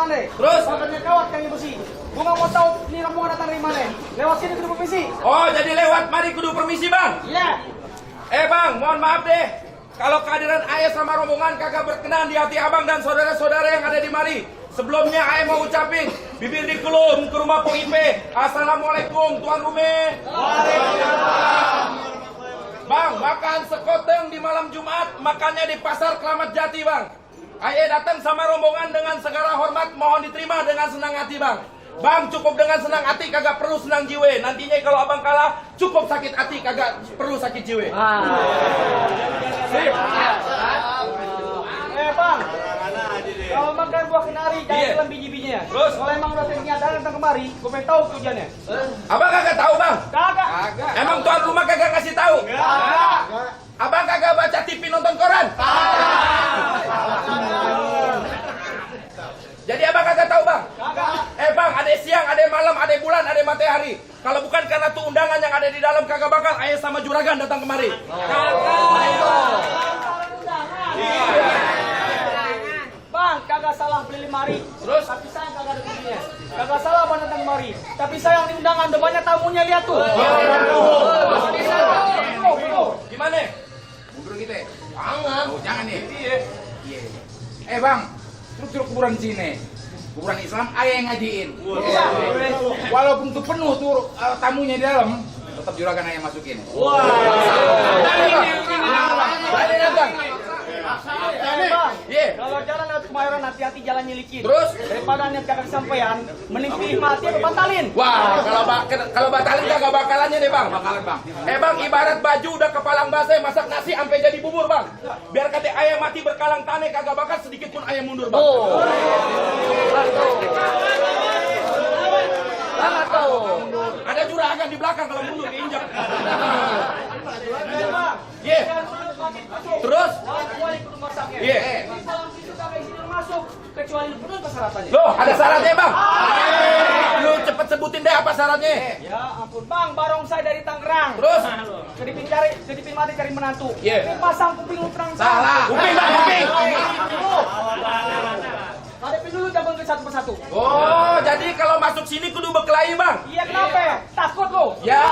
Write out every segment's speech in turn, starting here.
mana? Terus? Sampai kawat kami besi. Gua nggak mau tahu ini rombongan datang dari mana. Lewat sini kudu permisi. Oh, jadi lewat mari kudu permisi, Bang. Iya. Bang, mohon maaf deh. Kalau kehadiran Ayah sama rombongan kagak berkenan di hati abang dan saudara-saudara yang ada di mari. Sebelumnya Ayah mau ucapin bibir dikulum ke rumah Pok Ipe. Assalamualaikum Tuan Rume. Waalaikumsalam. Bang, makan sekoteng di malam Jumat, makannya di Pasar Keramat Jati, Bang. Ayah datang sama rombongan dengan segala hormat, mohon diterima dengan senang hati, Bang. Bang, cukup dengan senang hati, kagak perlu senang jiwa. Nantinya kalau abang kalah, cukup sakit hati, kagak perlu sakit jiwa. Sip. Bang. Kalau makan buah kenari, jangan telan biji-bijinya. Terus? Kalau emang udah tekniknya datang kemari, gue pengen tahu tujuannya. Abang kagak tahu, Bang? Kagak. Emang tuan rumah kagak kasih tahu? Kagak. Abang kagak baca TV nonton koran? Jadi abang kagak tahu, Bang? Kagak. Bang, ada siang, ada malam, ada bulan, ada matahari. Kalau bukan karena tuh undangan yang ada di dalam, kagak bakal Ayah sama Juragan datang kemari. Bang, kagak salah beli lemari. Terus? Tapi sayang kagak ada bijinya. Kagak salah abang datang kemari. Tapi sayang di undangan, udah banyak tamunya, lihat tuh. Gimana? Mundur kita. Jangan. Oh, jangan nih. Iya. Bang, struktur kuburan sini. Kuburan Islam ayah yang ngajiin. Walaupun tuh penuh tuh tamunya di dalam, tetap juragan ayah masukin. Bang, Iya. kalau jalan lewat Kemayoran hati-hati jalannya licin. Terus? Daripada niat kagak kesampaian, mending pilih mati atau batalin. Wah, kalau batalin kagak bakalannya deh, Bang. Bakalan, Bang. Bang, ibarat baju udah kepalang basah, masak nasi sampai jadi bubur, Bang. Biar kata Ayah mati berkalang tanah, kagak bakal sedikit pun Ayah mundur, Bang. Ada juragan di belakang kalau mundur diinjak. Iya. Terus? Iya. Masuk kecuali lu penuh persyaratannya. Loh, ada syaratnya, Bang. Lu cepet sebutin deh apa syaratnya. Ya ampun, Bang, barongsai dari Tangerang. Terus? Kedipin mati cari menantu. Iya. Ini pasang kuping lu terang. Salah. Kuping, Bang, kuping. Hadapin dulu cabang ke satu persatu. Oh, jadi kalau masuk sini kudu berkelahi, Bang. Iya, kenapa ya? Takut lu? Ya,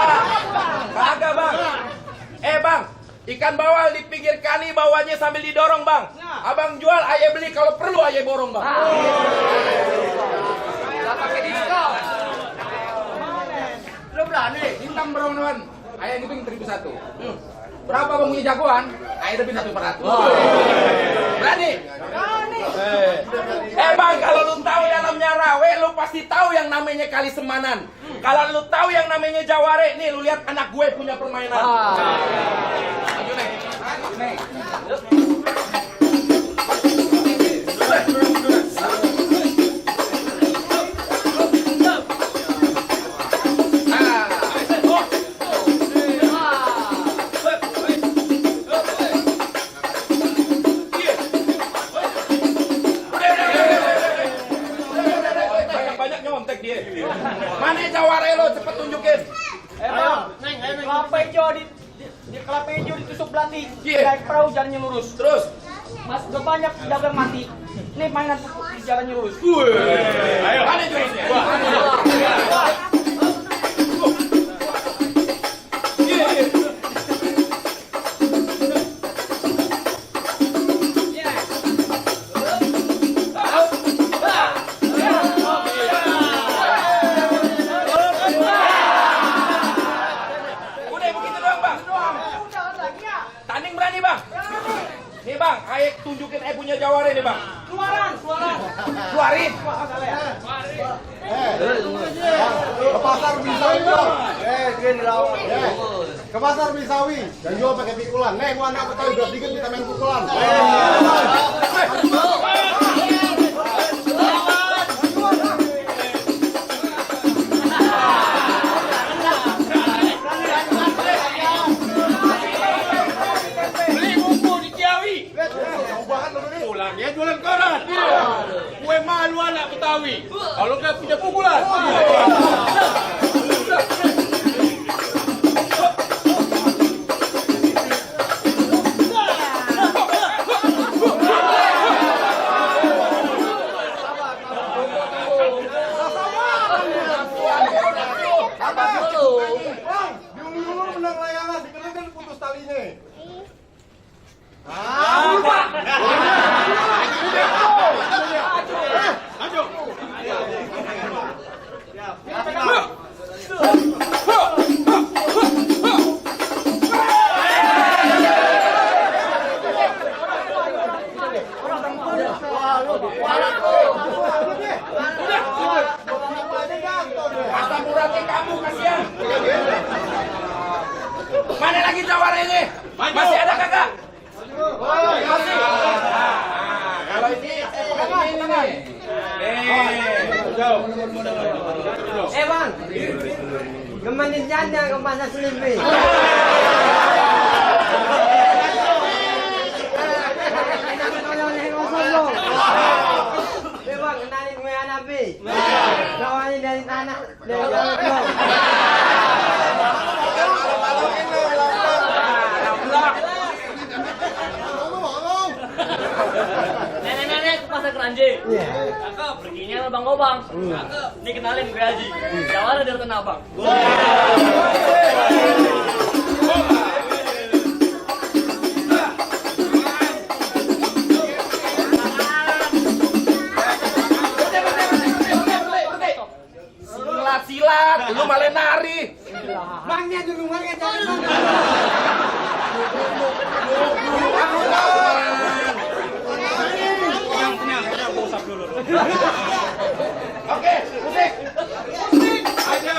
kagak, Bang. Bang, ikan bawal di pinggir kali bawahnya sambil didorong, Bang. Abang jual, Ayah beli, kalau perlu Ayah borong, Bang. Gak pakai diskon. Lu berani? Bintang Brown. Ayah ngitungin 1.001. Berapa bang punya jagoan? Ayah lebih 1/400. Berani? Bang, kalau lu tahu yang namanya rawe, lu pasti tahu yang namanya kali semanan. Kalau lu tahu yang namanya jaware, nih lu lihat anak gue punya permainan. Maju nih. Nih. Banyak nyontek dia. Mana jaware lo, cepet tunjukin. Bang, kelapa hijau di kelapa hijau ditusuk belati. Iya. Naik perahu jalannya lurus. Terus. Mas, udah banyak dagang mati. Nih mainan di jalannya lurus. Ayo, mana jurusnya? Udah begitu doang, Bang. Tanding berani, Bang. Nih, Bang, Ayah tunjukin punya jawara nih, Bang. Keluaran. Keluarin. Ke pasar Bisawi dong. Dia dirawat. Ke pasar Bisawi dan jual pakai pikulan. Nih, gua anak Betawi udah dikit kita main pukulan. Beli buku di Ciawi. Pulangnya jualan koran. Gue malu anak Betawi. Kalau nggak punya pukulan. Asam uratnya kamu kasihan. Mana lagi jawarannya? Masih ada kagak? Masih. Kalau ini nih. Bang, gemanin janda kemana selimpi? Bang, kenalin gue Anabi. Kawannya dari tanah, dari jauh. Nenek-nenek ke pasar Keranji. Kakak perginya sama Bang Gobang. Kakak, ini kenalin gue Haji. Jawara dari Tanah Abang. Silat, lu malah nari. Bangnya di rumahnya jadi Oke, musik. Ayo.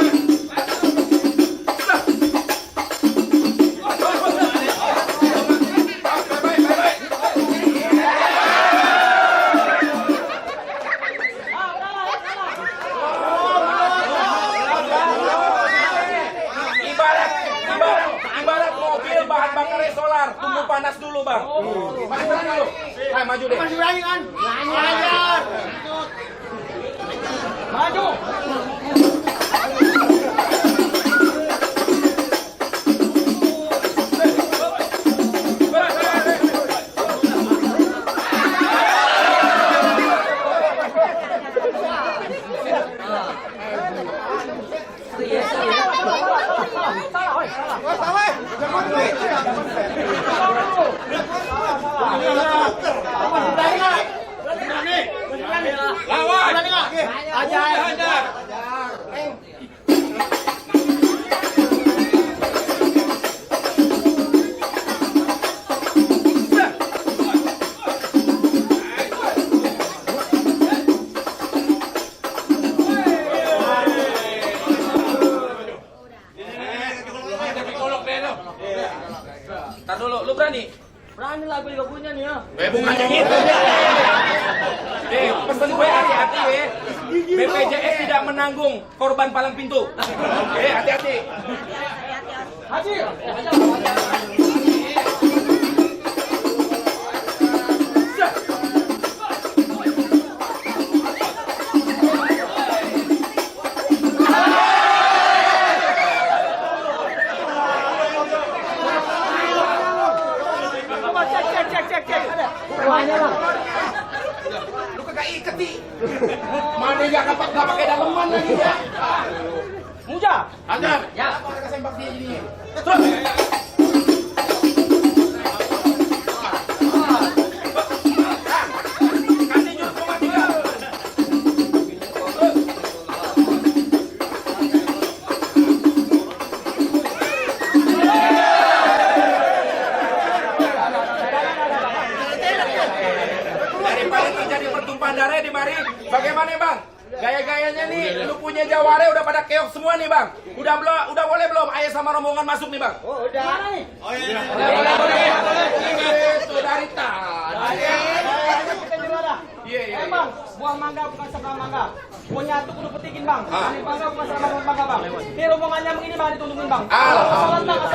Ibarat mobil bahan bakarnya solar, tunggu panas dulu bang. Panas dulu. Ayo maju deh. Maju. Lawan. Ajar. Tar dulu, lu berani? Berani lah, gue juga punya nih ya. Bukannya gitu. Pesen gue hati-hati ya. BPJS tidak menanggung korban palang pintu. Hati-hati. Haji. Cek. rumahnya bang. Lu kagak iket nih. Mana gak pakai daleman lagi ya. Muja. Ajar. Ya. Sembak dia ini. Terus. Kasih jurus pematikan. Daripada terjadi pertumpahan darah di mari, bagaimana bang? Gaya-gayanya nih, lu punya jaware udah pada keok semua nih bang. Udah boleh belum ayah sama rombongan masuk nih bang? Oh, udah. Mana nih? Boleh. Itu dari tadi. Kita nyuruh ada. Iya. Bang, buah mangga bukan sebelah mangga. Punya tuh kudu petikin bang. Ini mangga bukan sebelah mangga bang. Ini rombongannya begini bang ditundungin bang. Alhamdulillah.